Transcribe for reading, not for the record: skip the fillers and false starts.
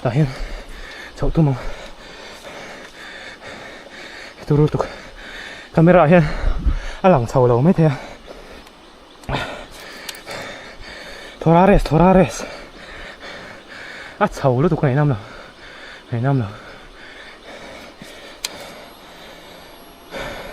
Tah hian chhoh tum ang. Turu lutuk. Camera ah hian a lang chho lo maithei a. Thora res thora res. A chho lutuk ngaihnam lo. Ngaihnam lo.